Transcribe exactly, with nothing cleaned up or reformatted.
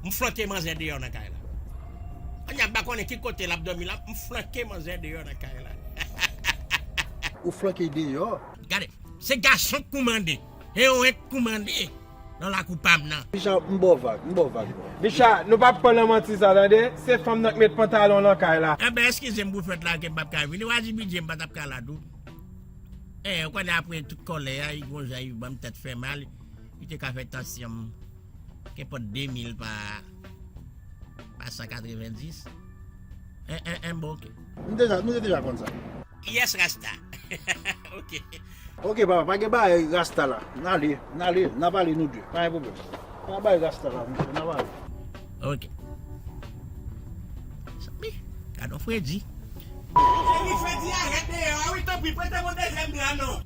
M flanke manzè deyò nan kay la. Kounye a m pa konnen ki kote l ap dòmi la, m flanke manzè deyò nan kay la. Ou flanke deyò? Gade, se gason k koumande. E ou k koumande nan lakou pa m nan. Bicha, m ba w vag, m ba w vag. Bicha, nou p ap pran nan manti sa, tande? Se fanm nan k met pantalon nan kay la. Enben, eskize m pou fèt la ke m p ap ka vini. W a di bidye m pa t ap ka la tou. E, ou konnen apre tout kòlè a, li gon jan li ban m tèt fè mal. Li te ka fè tansyon m kenpòt de mil pa, pa san katrevenndis. En, en, en, bon, ok. Nou deja, nou te deja konn sa. Yes, Rasta. Ok. Ok, papa, pa gen bagay Rasta la. N ale, n ale, n ap ale nou de. Pa gen pwoblèm. Pa gen bagay Rasta la, monchè, n ap ale. Ok. Sanmi, gade yon fredi. Fredi, fredi, arèt deyò a, wi, tanpri, prete m yon dezyèm dra, non.